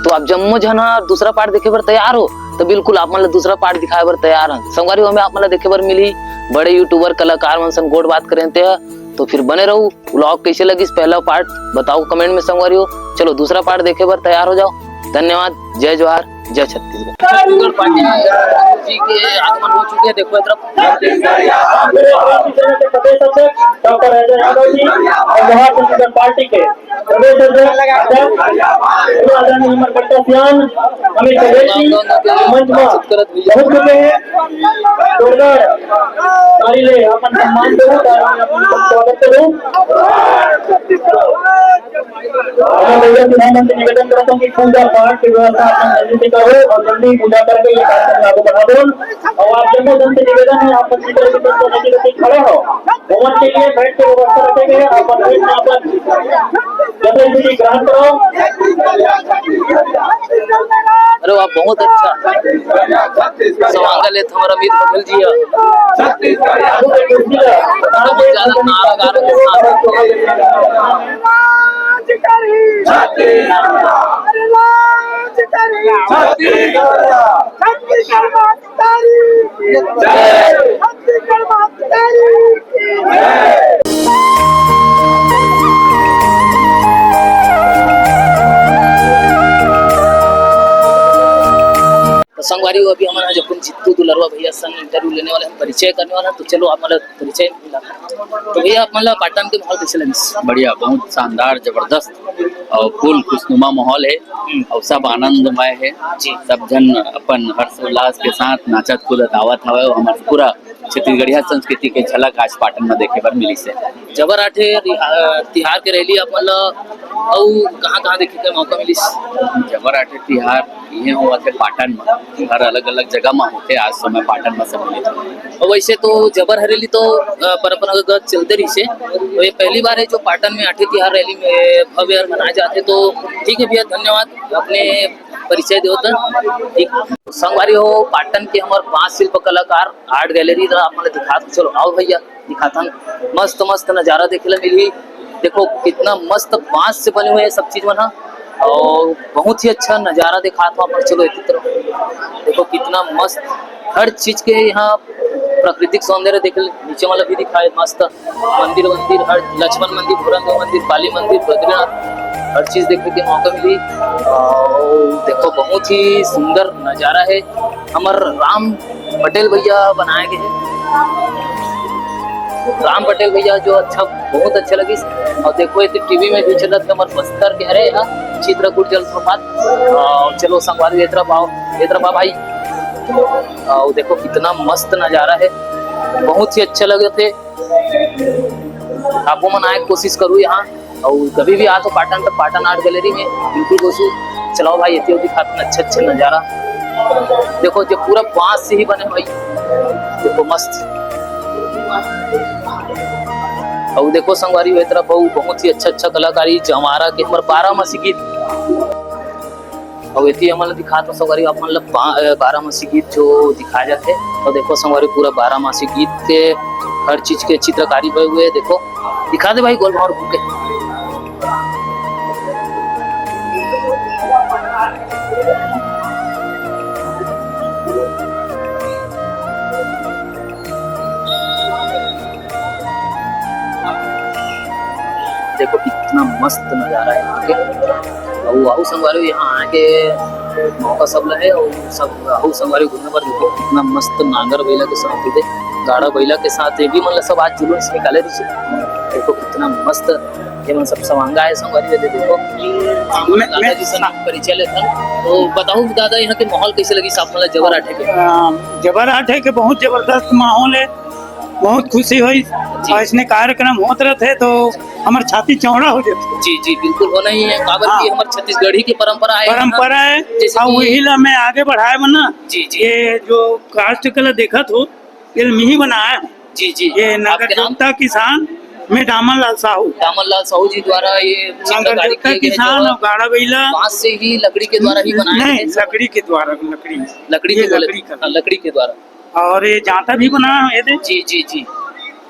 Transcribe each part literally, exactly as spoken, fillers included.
तो आप जम्मो झन ह दूसरा पार्ट देखे बर तैयार हो, तो बिल्कुल आप मन ला दूसरा पार्ट दिखाए बर तैयार हन। संगवारी हो, हमें आप मन ला देखे बर मिली बड़े यूट्यूबर कलाकार मन सन गोठ बात करें ते ह। तो फिर बने रहू, व्लॉग कैसे लगिस पहला पार्ट बताओ कमेंट में संगवारी हो। चलो दूसरा पार्ट देखे बर तैयार हो जाओ। धन्यवाद, जय जोहार, जय छत्तीसगढ़। छत्तीसगढ़ पाटिल जी के आगमन हो चुके हैं। देखो ये तरफ प्रदेश अध्यक्ष डॉक्टर अजय यादव जी और जोहार छत्तीसगढ़ पार्टी के प्रदेश अध्यक्ष आदरणीय हमर बड़का सियान अमित पटेल जी मंच में पहुंच चुके हैं। जोरदार ताली ले अपन सम्मान करो, ताली ले अपन स्वागत करो। मैं भैया से निवेदन करता हूँ कि पूजा पाठ की व्यवस्था अपन जल्दी से करो और जल्दी पूजा करके ये कार्यक्रम आगे बढ़ा दो। और आप जम्मो जन से निवेदन है, आप पंडित जी के खड़े हो, भवन के लिए बैठ के व्यवस्था रखे गए, आप पंडित जी पर जल्दी से ग्रहण करो। अरे वाह, बहुत अच्छा। सवांग लेत हमारा अमित बघेल जी है। बहुत ज्यादा नारा गा रहे हैं साथ। राज करी। छत्तीसगढ़। अरे राज करी। छत्तीसगढ़। छत्तीसगढ़ माता की जय। छत्तीसगढ़ माता की जय। तो संगवारी हो, अभी हमन आज अपन जित्तू दुलरवा भैया संग इंटरव्यू लेने वाले हैं, परिचय करने वाले हैं। तो चलो आप मतलब परिचय मिला। तो भैया, आप मतलब पाटन के माहौल कैसे लगिस? बढ़िया, बहुत शानदार, जबरदस्त और फुल खुशनुमा माहौल है। हम्म। और सब आनंदमय है। जी। सब जन अपन हर्षोल्लास के साथ नाचत कूदत आवत हवे और हमारे पूरा छत्तीसगढ़िया संस्कृति के झलक आज पाटन में देखे बर मिलिस हे। जबर आठे रिहा-, तिहार के रैली आप मन ल अउ कहाँ-कहाँ देखे के मौका मिलिस? जबर आठे तिहार इहे होवत हे पाटन में, हर अलग-अलग जगह में होथे, आज समय पाटन में सम्मिलित होथे। अउ वैसे तो जबर हरेली तो, अ, परंपरागत चलते रहिस हे, तो ये पहली बार है जो पाटन में आठे तिहार रैली में भव्य मनाए जाथे। तो ठीक है भैया, धन्यवाद अपने परिचय देवत। ठीक, संगवारी हो, पाटन के हमर बांस शिल्प कलाकार आर्ट गैलरी ला आप मन ल दिखात हूँ। चलो आओ भैया, दिखात हन। मस्त मस्त नजारा देखे ला मिलही। देखो कितना मस्त बांस से बने हुए हैं सब चीज मन ह, और बहुत ही अच्छा नजारा दिखात हूँ आप मन। चलो एक तरफ देखो कितना मस्त हर चीज के यहाँ प्राकृतिक सौंदर्य देखे, नीचे वाला भी दिखाए मस्त। मंदिर वंदिर हर, लक्ष्मण मंदिर, भोरंग मंदिर, पाली मंदिर, बद्रीनाथ, हर चीज देखे के मौका मिली। और देखो बहुत ही सुंदर नजारा है। हमर राम पटेल भैया बनाए गए हैं, राम पटेल भैया जो अच्छा, बहुत अच्छा लगिस। और देखो ये टीवी में भी चलत है हमर बस्तर के हरे यहाँ चित्रकूट जलप्रपात। और चलो संगवारी ये तरफ आओ, ये तरफ आओ भाई। और देखो कितना मस्त नजारा है, बहुत ही अच्छा लगे थे। आपो मन आए के कोशिश करू यहाँ, और कभी भी आ तो पाटन तक, पाटन आर्ट गैलरी में बिल्कुल घुसू। चलाओ भाई, एती ओती खातन अच्छे अच्छे नजारा। देखो जो पूरा बांस से ही बने भाई, देखो मस्त। और देखो संगवारी, ये तरफ बहुत, बहुत ही अच्छा अच्छा कलाकारी, जवारा के हमर बारह मासी गीत। अउ एती हमन ल दिखात हो संगवारी, आप मन ल बा-, अ, बारह मासी गीत जो दिखाए जाथे। अउ देखो संगवारी, पूरा बारह मासी गीत के हर चीज के चित्रकारी भरे हुए हे। देखो, दिखा दे भाई गोल भावर घूम के। देखो कितना मस्त नजारा है यहाँ के। अउ, अउ संगवारी हो, यहाँ आके मौका सब ला है, अउ सब, अउ संगवारी हो घूमे बर। देखो कितना मस्त नांगर बइला के साथ, ये गाड़ा बइला के साथ ये भी मन ला सब आज जुलूस निकाले रहिसे। देखो कितना मस्त ये मन सब सवांगा है संगवारी हो। देखो मैं, दादा मैं जी से परिचय लेथन। तो बताओ दादा, यहाँ के माहौल कैसे लगिस आप मन ला जबर आठे के? अ, जबर आठे के बहुत जबरदस्त माहौल है। बहुत खुशी होइस। जी। अइसने कार्यक्रम होत रहिथे तो हमर छाती चौड़ा हो जाथे। जी, जी, बिल्कुल होना ही है, काबर हाँ। कि हमर छत्तीसगढ़ी के परंपरा है। परंपरा है, जैसे अउ कि वही ला मैं आगे बढ़ाए बर ना, जी, जी। ये जो कास्ट कला देखत हो, ये मैं ही बनाया हूँ। जी, जी। ये आपके नाम? नगरजोगता किसान, मैं दामनलाल साहू। दामनलाल साहू जी द्वारा ये चित्रकारी नगरजोगता किए गए किसान जो और गाड़ा बइला। बांस से ही, लकड़ी के द्वारा ही बनाए नहीं, गए। लकड़ी के द्वारा, लकड़ी। लकड़ी ये के बोले, लकड़ी का। हाँ, लकड़ी के द्वारा। और ये जांता भी बनाया हूँ, ये दे। जी, जी, जी।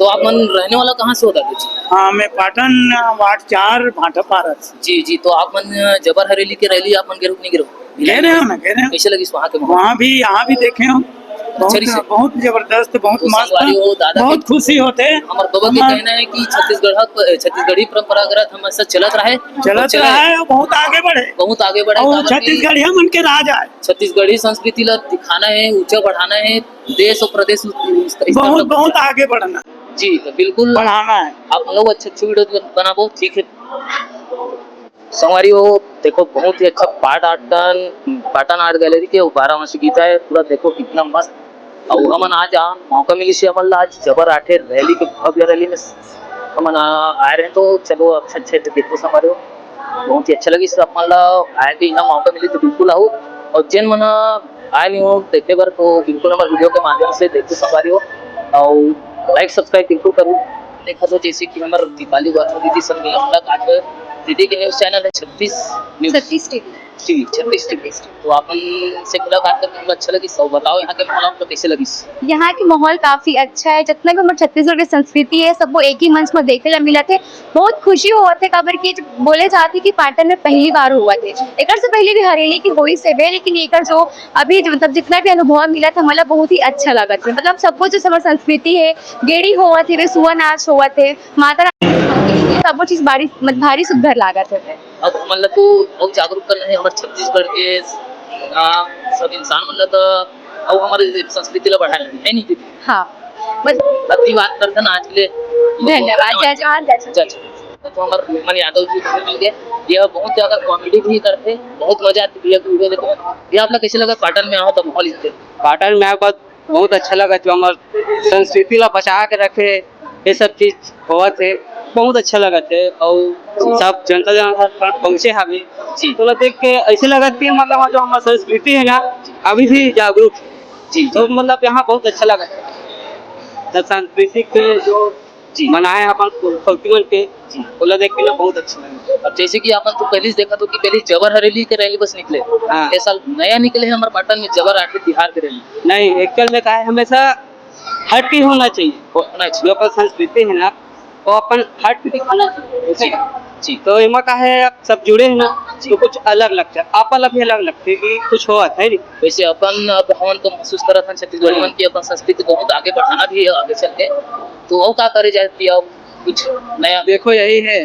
तो आप मन रहने वाला कहाँ से हो दादा जी? हाँ, मैं पाटन, वार्ड चार, भाटापारा से। जी जी, तो आप मन जबर हरेली के रैली आप मन गे रहो कि नहीं गे रहो? गे रहे हो ना, गे रहे हो। कैसे लगिस वहाँ के माहौल? वहाँ भी, यहाँ भी देखे हो, बहुत, अच्छा, रिसे- बहुत जबरदस्त, बहुत तो मस्त, संगवारी हो, दादा बहुत के खुशी होते। हमर बाबा के हम कहना है कि छत्तीसगढ़, छत्तीसगढ़ी परंपरागत हमेशा चलत रहे, चलत चले। रहे और बहुत आगे बढ़े। बहुत आगे बढ़े, और काबर कि छत्तीसगढ़िया मन के राज आए। छत्तीसगढ़ी संस्कृति ला दिखाना है, ऊंचा बढ़ाना है, देश और प्रदेश स्तर तक बहुत, बहुत पहुंचाना। आगे बढ़ना। जी, तो बिल्कुल बढ़ाना है। आप लोग अच्छे अच्छे वीडियो बनाबो, ठीक है। संगवारी हो, देखो, बहुत ही अच्छा पाट आर्टन, पाटन आर्ट गैलरी के बारह मासी गीता है पूरा। देखो कितना मस्त। और हमन आज आ मौका मिली से हमन ला आज जबर आठे रैली के भव्य रैली में हमन आ, आए रहे, तो चलो अच्छे अच्छे देखो संगवारी हो, बहुत ही अच्छा लगी सब हमन ला आए के इतना मौका मिली तो बिल्कुल आओ। और जेन मन आए नहीं हो देखे बर तो बिल्कुल हमर वीडियो के माध्यम से देखो संगवारी हो। और लाइक सब्सक्राइब बिल्कुल करो। देखा तो जैसे कि हमर दीपाली वर्मा दीदी संग मुलाकात है। दीदी के न्यूज़ चैनल है छत्तीस न्यूज़। छत्तीस टीवी। टीवी, छत्तीस टीवी। तो आप उनसे मुलाकात करके हमको अच्छा लगी। सब बताओ यहाँ के माहौल आपको कैसे लगी? यहाँ के माहौल काफी अच्छा है। जितना भी हमर छत्तीसगढ़ के संस्कृति है, सब वो एक ही मंच में देखे ला मिलत है। बहुत खुशी होवत है, काबर कि बोले जात है कि पाटन में पहली बार होवत है। एकर से पहले भी हरेली की होई से बे, लेकिन एकर जो अभी जो, मतलब, जितना भी अनुभव मिलत है, मतलब, बहुत ही अच्छा लगत है। मतलब, सब कुछ जो हमर संस्कृति है, गेड़ी होवत है, सुआ नाच होवत है, माता रानी, सब वो चीज भारी, भारी सुंदर लागत है। अब मतलब तो बहुत जागरूक करना है हमारे छत्तीसगढ़ के, आ, सब इंसान मतलब, अब हमारे संस्कृति ला बढ़ाना है, है नहीं दीदी? हाँ, बस। अतनी बात करते ना आज के लिए। धन्यवाद। जय जवान, जय छत्तीसगढ़। जय छत्तीसगढ़। तो हमारे विमल यादव जी को मिल गए। यह बहुत ज्यादा कॉमेडी भी करते, बहुत मजा आती है भैया की वीडियो देखो। ये आप लोग कैसे लगा पाटन में आओ तो माहौल इस दिन? पाटन में आए के बाद बहुत अच्छा लगा, जो हमर संस्कृति ला बचा के रखे, ये सब चीज होवत है, बहुत अच्छा लगत है। और सब जनता जनार्दन पहुंचे हवे, जी। तो ओला देख के ऐसे लगत कि मतलब जो हमर संस्कृति है ना, अभी भी जागरूक है। जी, जी। तो मतलब यहाँ बहुत अच्छा लगत है, तो सांस्कृतिक जो जी। मनाए अपन फौजी मन के, जी। ओला देख के ना बहुत अच्छा लगे। अब जैसे कि अपन तो पहले से देखा तो कि पहले जबर हरेली के रैली बस निकले। हाँ। ये साल नया निकले है हमारे पाटन में जबर आठे तिहार के रैली। नहीं, एक्चुअल में का है, हमेशा हट के होना चाहिए। होना चाहिए। जो अपन संस्कृति है ना, वो अपन हट के दिखाना चाहिए। जी, जी। तो एमा का है, आप सब जुड़े हैं ना, जी। तो कुछ अलग लगता है, आप वाला भी अलग लगते है कि कुछ हो है नहीं। वैसे अपन अब हमन तो महसूस करत हन छत्तीसगढ़ी मन की अपन संस्कृति बहुत आगे बढ़ाना भी है आगे चल के। तो और का करे जाए कि अब कुछ नया? देखो, यही है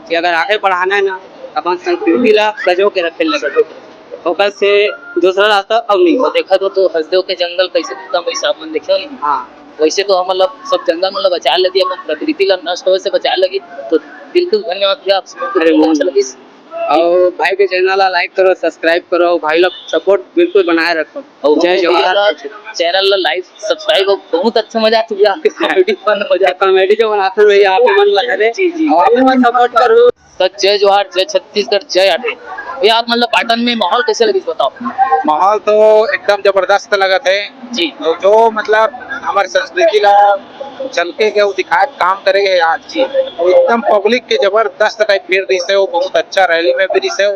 कि अगर आगे बढ़ाना है ना, अपन संस्कृति ला सजो के रखे लगे, ओकर से दूसरा रास्ता अब नहीं। तो देखा तो, तो हसदेव के जंगल कैसे खत्म होइस, आप मन देखे हो नहीं? हाँ। वैसे तो हम मतलब सब जंगल मतलब बचाए लगी, अपन प्रकृति ला नष्ट होए से बचाए लगी। तो बिल्कुल धन्यवाद भैया, आप सबको अरे, बहुत अच्छा लगिस। और भाई के चैनल ला लाइक करो, सब्सक्राइब करो, भाई लोग सपोर्ट बिल्कुल बनाए रखो। और जय जोहार। चैनल ला लाइक सब्सक्राइब, और बहुत अच्छा मजा आती है आपके कॉमेडी फन मजा। कॉमेडी जो बनाते हैं भैया, आप मन लगा दे। जी, जी। और आप मन सपोर्ट करो। तो जय जोहार, जय छत्तीसगढ़, जय आठे। भैया, आप मतलब पाटन में माहौल कैसे लगिस बताओ? माहौल तो एकदम जबरदस्त लगत है। जी। तो जो मतलब हमारे संस्कृति ला चल के, के वो दिखाए काम करे है आज। जी। वो एकदम पब्लिक के जबरदस्त टाइप भीड़ रहिस है, वो बहुत अच्छा रैली में भी रहिस है,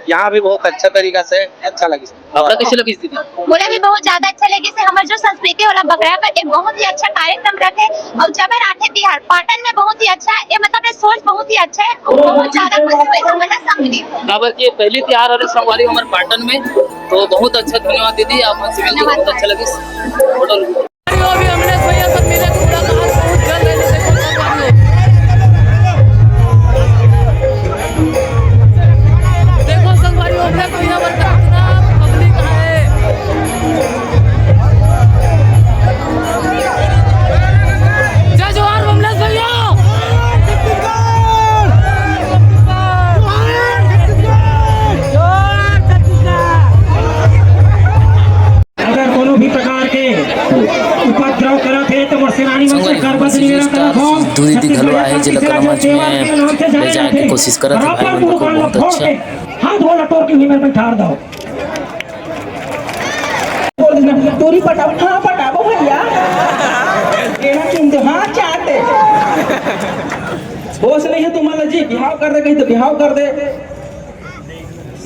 यहाँ भी बहुत अच्छा तरीका से अच्छा लगिस। आपका कैसे लगिस दीदी? मोला भी बहुत ज्यादा अच्छा लगिस है, हमर जो संस्कृति वाला बगरा का एक बहुत ही अच्छा कार्यक्रम रखे और जबर आठे तिहार पाटन में बहुत ही अच्छा है, ये मतलब ये सोच बहुत ही अच्छा है, बहुत ज्यादा खुशी हुई समझ संगनी। काबर कि पहली तिहार और संगवारी हमारे पाटन में, तो बहुत अच्छा, धन्यवाद दीदी, आप हमसे मिलकर बहुत अच्छा लगिस। अभी हमने भैया सब मिले, पूरा कहा बहुत जल रहे थे, देखो संगवारी हो। देखो संगवारी हो, हमने तो यहाँ पर कितना पब्लिक है। जय जोहार बमलेश भैया। अगर कोनो भी प्रकार के उपद्रव करत हे, तो मोर सेनानी मन से संगवारी, करबद्ध हमन निवेदन करत हौं, दूरी दी घलो आहे, जेला कला मंच में ले जाए के कोशिश करत हे भाई मन को, बहुत अच्छा। हाथ वाला तोड़ के ही मेरे पे ठार दो। बोल देना, दूरी पटाओ, हाँ, पटाओ भैया। एना किन दे, हाँ, चाहते। होश नहीं है तुम्हारा जी, बिहाव कर दे कहीं तो बिहाव कर दे।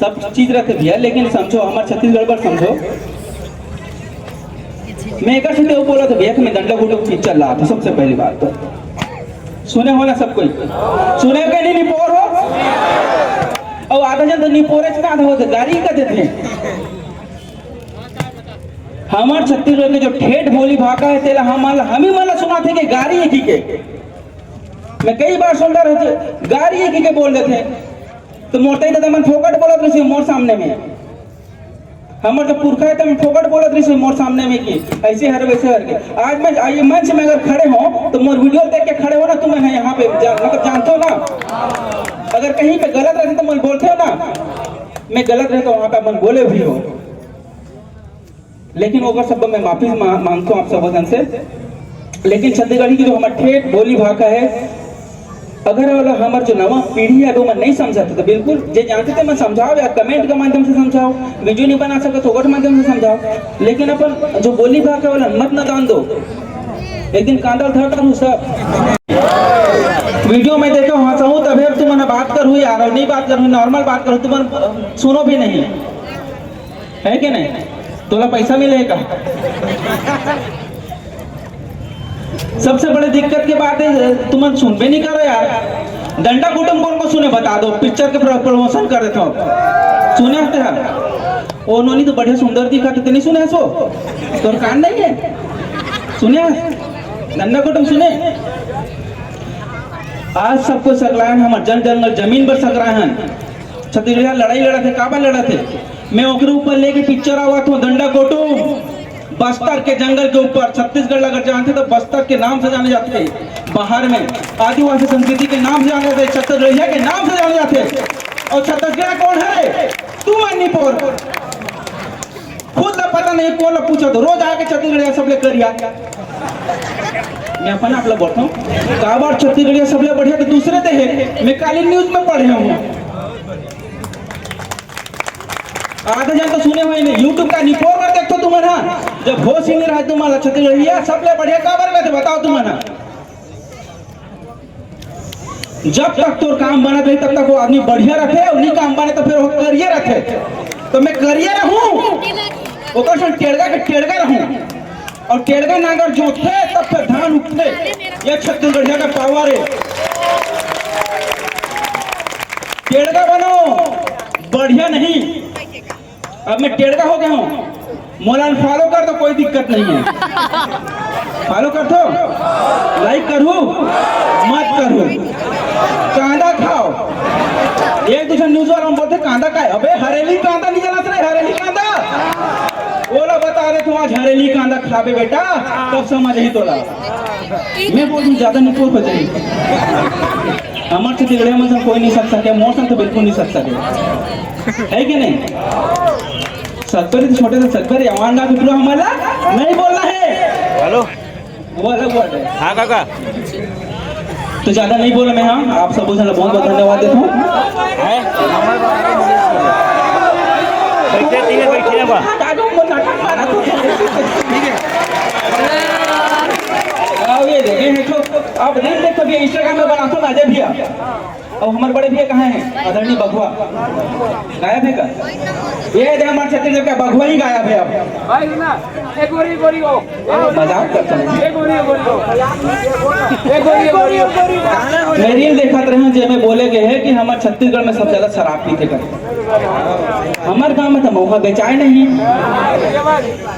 सब चीज रखे भैया, लेकिन समझो, हमारे छत्तीसगढ़ पर समझो। मैं एक से तो बोला था भैया कि मैं डंडा गुंडा पिक्चर ला था, सबसे पहली बात तो। सुने हो ना सब कोई? सुने के नहीं निपोर हो? अउ आधा जन तो निपोरे च का होथे, गारी का देथे। हमर छत्तीसगढ़ के जो ठेठ बोली भाखा हे, तेला हमन ला, हमी मन ला सुनाथे के गारी हे कहिके। मैं कई बार सुनता रहते, गारी हे कहिके बोल देथे। तो मोर तई ददा मन फोकट बोलत रहिस मोर सामने में। हमर जो पुरखा हे, तेमन फोकट बोलत रहिस मोर सामने में कि ऐसे हर, वैसे हर के। आज मैं ये मंच में अगर खड़े हो तो मोर वीडियो देख के खड़े हो ना तुमन ह यहाँ पे, जा, मतलब जानते हो ना। अगर कहीं पे गलत रहते तो मोला बोलते हो ना, मैं गलत रहता हूँ वहाँ पे, मन बोले भी हो। लेकिन ओकर सब मैं माफी मा-, मांगता हूँ आप सब जन से। लेकिन छत्तीसगढ़ी की जो हमर ठेठ बोली भाखा हे, अगर ओला हमर जो नवा पीढ़ी हे, वो मन नहीं समझत, तो बिल्कुल जे जानथे ते मन समझाओ यार, कमेंट के माध्यम से समझाओ, वीडियो नहीं बना सकत तो ओकर माध्यम से समझाओ, लेकिन अपन जो बोली भाखा हे ओला मत न जान दो। एक दिन कांदा धर डालू सब। वीडियो में देखो हंसहूं तभे तुमन बात करहू यार, अउ नहीं बात करहू, नॉर्मल बात करहू, तुमन सुनो भी नहीं, है कि नहीं? तोला पैसा मिले का? सबसे बड़े दिक्कत के बात हे, तुमन सुनबे नहीं करो यार। डंडा कुटुम कोन को सुने, बता दो, पिक्चर के प्र-, प्रमोशन कर देता हूँ, सुने हते हैं। ओ नोनी तो बढ़िया सुंदर दिखत हे, ते नहीं सुने हस वो? तोर कान नहीं हे? सुने हस? डंडा कुटुम सुने? आज सबको सकलायन, हमर जन जंगल जमीन पर सकलायन। छत्तीसगढ़िया लड़ाई लड़त हे, काबर लड़त हे? मैं ओकरे ऊपर लेके पिक्चर आवत हूँ, डंडा कोटू। बस्तर के जंगल के ऊपर, छत्तीसगढ़ अगर जानते तो बस्तर के नाम से जाने जाते हैं, बाहर में आदिवासी संस्कृति के नाम से जाने जाते हैं, छत्तीसगढ़िया के नाम से जाने जाते हैं। और छत्तीसगढ़ कौन है? तुम अन्नीपोर। खुद ला पता नहीं, कोन ला पूछा तो रोज आके छत्तीसगढ़िया सबले करिया। मैं अपन आप ला बोलता हूँ, काबर छत्तीसगढ़िया सबले बढ़िया तो दूसरे दे हे। मैं काली न्यूज में पढ़े हूँ, आधा जन तो सुने हुए नहीं, YouTube का निपोर कर देखो तुमन हा। जब होश ही नहीं रहा तुम्हारा, छत्तीसगढ़िया सबले बढ़िया काबर में थे बताओ तुमन हा। जब तक तोर काम बनत रही तब तक वो आदमी बढ़िया रहते, और नहीं काम बने तो फिर वो करिए रहते। तो मैं करिए रहूं, ओकर संग टेड़गा के टेड़गा रहूं, और टेड़गा नांगर जोतथे तब फिर धान उठथे। ये छत्तीसगढ़िया का पावर है। टेड़गा बनो, बढ़िया नहीं। अब मैं टेड़गा हो गया हूँ, मोला फॉलो कर दो, कोई दिक्कत नहीं है। फॉलो कर दो, लाइक करू, मत करू, कांदा खाओ। एक दूसरा न्यूज वाला हम बोलते कांदा का है, अबे हरेली कांदा नहीं जाना रे, हरेली कांदा। ओला बता दे तू आज हरेली कांदा खाबे बेटा, तब समझ ही तोला। मैं बोल दूं ज्यादा नहीं बोल बजाई। हमर छत्तीसगढ़िया मन से कोई नहीं सक सके, मोर से तो बिल्कुल नहीं सक सके, है कि नहीं? सतबरी तो छोटे से सतबरी आवाज ना टूटलो हमारा, नहीं बोलना है। हेलो। वो अलग बात है। हाँ काका। तो ज्यादा नहीं बोला मैं, हाँ, आप सब बहुत बहुत धन्यवाद देता हूँ। है? बैठे तीन बैठे हैं बा। अब ये देखे हैं तो आप रील देखो भी Instagram में बनाता हूँ ना अजय भैया। अब हमारे बड़े भैया कहाँ हैं? आदरणीय बघवा गायब है का? ये दे हमारे छत्तीसगढ़ का बघवा ही गायब है अब। भाई ना, एक गोरी, एक गोरी हो। मजाक करता हूँ। एक गोरी, एक गोरी हो। एक गोरी, एक गोरी हो। मैं रील देखत रहे हूँ जेमे बोले गए है कि हमारे छत्तीसगढ़ में सब ज्यादा शराब पीते करते। हमारे गांव में तो महुआ बेचाए नहीं,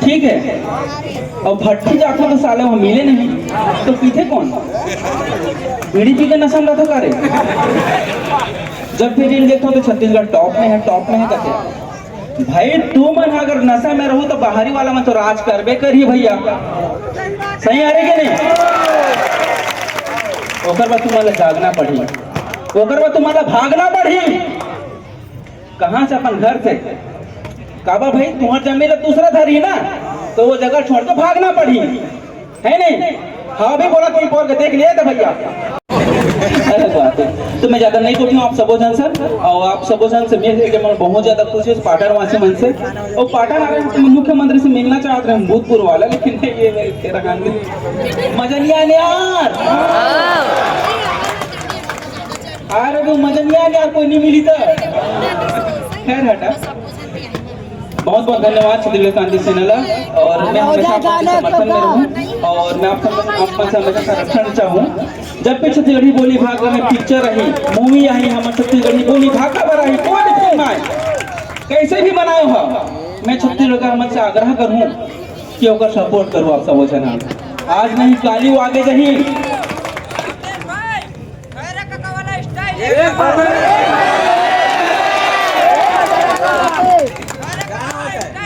ठीक है, और भट्टी जाते तो साले वहाँ मिले नहीं, तो पीते कौन? बीड़ी पी के नशा में रहता का रे? जब भी रील देखता हूँ तो छत्तीसगढ़ टॉप में है, टॉप में है कहते। भाई तुमन अगर नशा में रहू तो बाहरी वाला मन तो राज करबे करही भैया, सही अरे के नहीं? ओकर बाद तुम्हारा जागना पड़ही, ओकर बाद तुम्हारा भागना पड़ही। कहाँ से? अपन घर से। काबर भाई, तुम्हार जमीन ला दूसरा धरही ना, तो वो जगह छोड़ के भागना पड़ही, है नहीं? हाँ भी बोला, तुम बोल के देख लिए तो भैया। अलग बात है। तो मैं ज्यादा नहीं बोलती हूँ आप सबो जन से, और आप सबो जन से मिल के मन बहुत ज्यादा खुश है पाटन वासी मन से। और पाटन आ रहे हैं, मुख्यमंत्री से मिलना चाहते हैं, भूतपूर्व वाला, लेकिन ये, ये, ये रहा नहीं। मजा नहीं आने यार। अरे वो मजा नहीं आने यार, कोई नहीं मिली तो। खैर हटा। बहुत बहुत धन्यवाद छत्तीसगढ़ क्रांति सेना ला, और मैं हमेशा आप सबके समर्थन में रहूं, और मैं आप सब, आप मन से हमेशा संरक्षण चाहूं। जब भी छत्तीसगढ़ी बोली भाखा में पिक्चर रही, मूवी आही, हमर छत्तीसगढ़ी बोली भाखा बर आही, कोई भी फिल्म आए, कैसे भी बनाए हो, मैं छत्तीसगढ़ का मन से आग्रह करूं कि ओकर सपोर्ट करूं आप सब झन। आज नहीं काली वो आगे जही।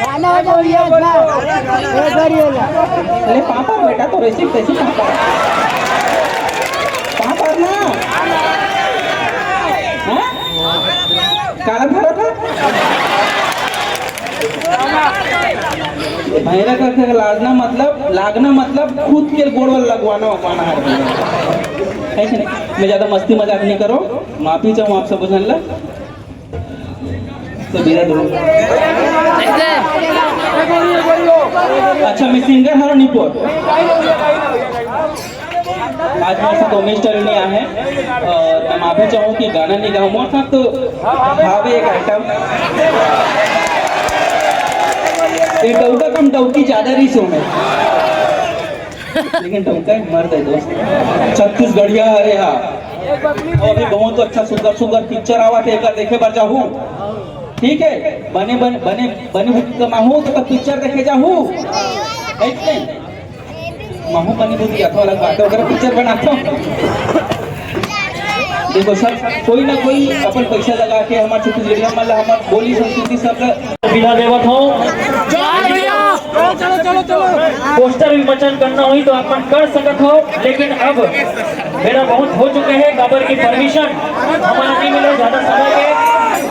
गाना बोलिए ना। एक बार ये ला। अरे पापा, बेटा तो रेसिप कैसी पापा? पापा ना। हाँ? काला भरा था? भैरा करके लाजना मतलब, लागना मतलब खुद के गोड़ वाला लगवाना, वगवाना है। है कि नहीं? मैं ज्यादा मस्ती मजाक नहीं करो, माफी चाहूँ आप सब झन ला। तो विदा दो। अच्छा, मैं सिंगर हूँ निपोर। आज मैं से कॉमेडी स्टाइल नहीं आए हैं, और मैं माफी चाहूँ कि गाना नहीं गाऊँ, मोर साथ तो भावे एक आइटम। ये डौका कम डौकी ज्यादा रही सो में। लेकिन डौका ही मर गए दोस्त। छत्तीसगढ़िया, अरे हाँ। और भी बहुत अच्छा सुंदर सुंदर पिक्चर आवा थे, एकर देखे बर जाहू। ठीक है, बने बने बने बने बुद्धि कमाहू तो पिक्चर देखे जाहू। है कि नहीं? महू बनी बुद्धि अथवा अलग बात है, ओकरा पिक्चर बनाता हूँ। देखो सब, कोई ना कोई अपन पैसा लगा के हमारे छत्तीसगढ़िया मन ला, हमारे बोली संस्कृति सब ला विदा देवत हूँ। पोस्टर विमोचन करना हुई तो अपन कर सकत हो, लेकिन अब मेरा बहुत हो चुके हैं, काबर की परमिशन हमारा नहीं मिले ज्यादा समय के।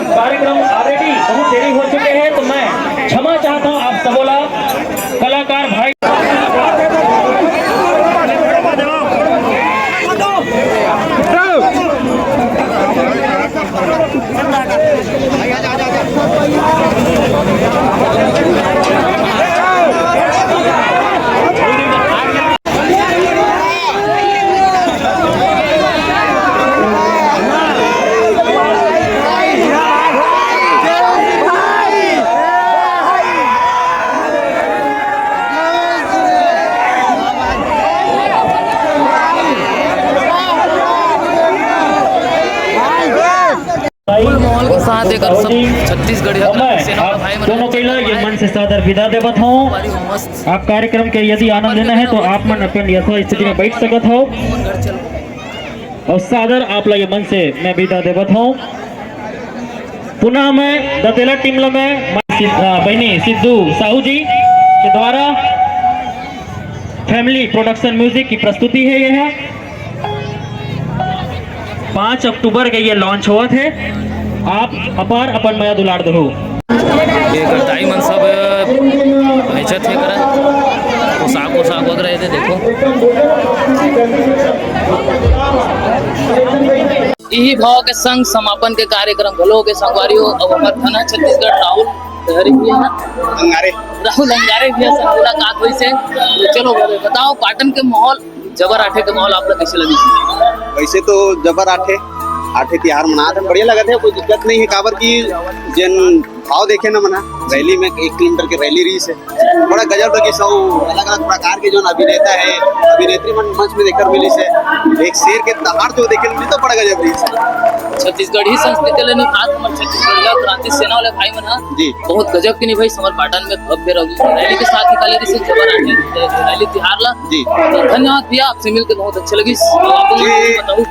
कार्यक्रम ऑलरेडी बहुत देरी हो चुके हैं, तो मैं क्षमा चाहता हूँ आप सबोला। कलाकार भाई। और साथ एकर सब छत्तीसगढ़िया और मैं सेना आप भाई मन दोनों के लिए ये मन से सादर विदा देवत हूँ। हमारी मस्त आप कार्यक्रम के यदि आनंद लेना है तो आप मन अपन यथास्थिति में बैठ सकत हो। और सादर आप ला ये मन से मैं विदा देवत हूँ। पुनः मैं दतेला टीम ला मैं सिद्ध-, आ, बहनी सिद्धू साहू जी के द्वारा फैमिली प्रोडक्शन म्यूजिक की प्रस्तुति है। ये है पाँच अक्टूबर के ये लॉन्च होवत है। आप अपार अपन मया दुलार दहू। ये करताई मन सब बेचत हे करा, पोशाक वोशाक वगैरह ये देखो। इही भाव के संग समापन के कार्यक्रम घलो के संगवारी हो। अब हमर थाना छत्तीसगढ़ राहुल लहरी भी है ना, अंगारे। राहुल अंगारे भी है, संग मुलाकात हुई से। तो चलो बताओ, पाटन के माहौल जबर आठे के माहौल आप ला कैसे लगिस? वैसे तो जबर आठे, आठे तिहार मनात हे, बढ़िया लगत हे, कोई दिक्कत नहीं है। काबर कि जेन भाव देखे न मना, रैली में एक किलोमीटर के रैली रहिस हे, बड़ा गजब लगिस। अउ अलग-अलग प्रकार के जोन अभिनेता हे, अभिनेत्री मन मंच में देखे मिलिस हे, एक शेर के दहाड़ जो देखे मिलिस तो बड़ा गजब रहिस हे। छत्तीसगढ़ी संस्कृति ले निभात हमर छत्तीसगढ़िया क्रांति सेना वाले भाई मन ह जी। बहुत गजब के निभाइस, हमर पाटन में भव्य रैली के साथ निकाले रहिस हे जबर आठे रैली तिहार ला। जी। तो धन्यवाद भैया, आपसे मिलके बहुत अच्छा लगिस। तो आप लोग जी। बताओ।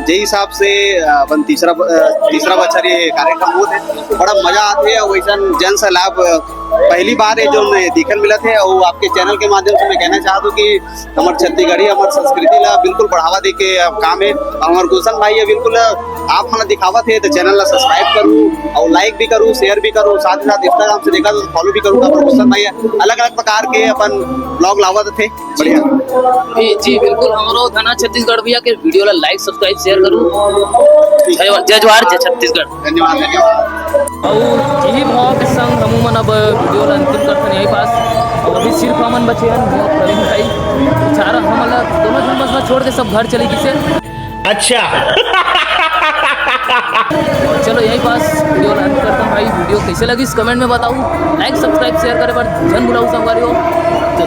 जे हिसाब से, अ, अपन तीसरा ब-, अ, तीसरा बछर ये कार्यक्रम होत हे, बड़ा मजा आत हे। अउ वैसन जन सैलाब, अ, पहली बार हे जो मैं देखल मिलत हे। अउ आपके चैनल के माध्यम से मैं कहना चाहत हूँ कि हमर छत्तीसगढ़ी, हमर संस्कृति ला बिल्कुल बढ़ावा दे के, अ, काम हे। अउ हमर गुलशन भाई हे बिल्कुल, अ, आप मन दिखावत हे तो चैनल ला सब्सक्राइब करू अउ लाइक भी करू, शेयर भी करू, साथ ही साथ Instagram से देखा तो फॉलो भी करू। हमर गुलशन भाई अलग-अलग प्रकार के अपन ब्लॉग लावत थे। बढ़िया। जी, जी, बिल्कुल, हमरो धना छत्तीसगढ़ भैया के वीडियो ला लाइक, सब्सक्राइब, शेयर करू। जय, जय जोहार, जय छत्तीसगढ़। धन्यवाद, धन्यवाद। अउ इही भाव के संग हमू मन अब वीडियो ला अंतिम करथन यही पास। अउ अभी सिर्फ हमन बचे हन, मैं प्रवीण भाई। बेचारा हमन ला दोनों झन बस ला छोड़ के सब घर चले गिसे। अच्छा। चलो यहीं पास वीडियो ला अंत करता हूँ भाई। वीडियो कैसे लगिस comment में बताओ, like subscribe share करे बर झन भुलाओ संगवारी हो।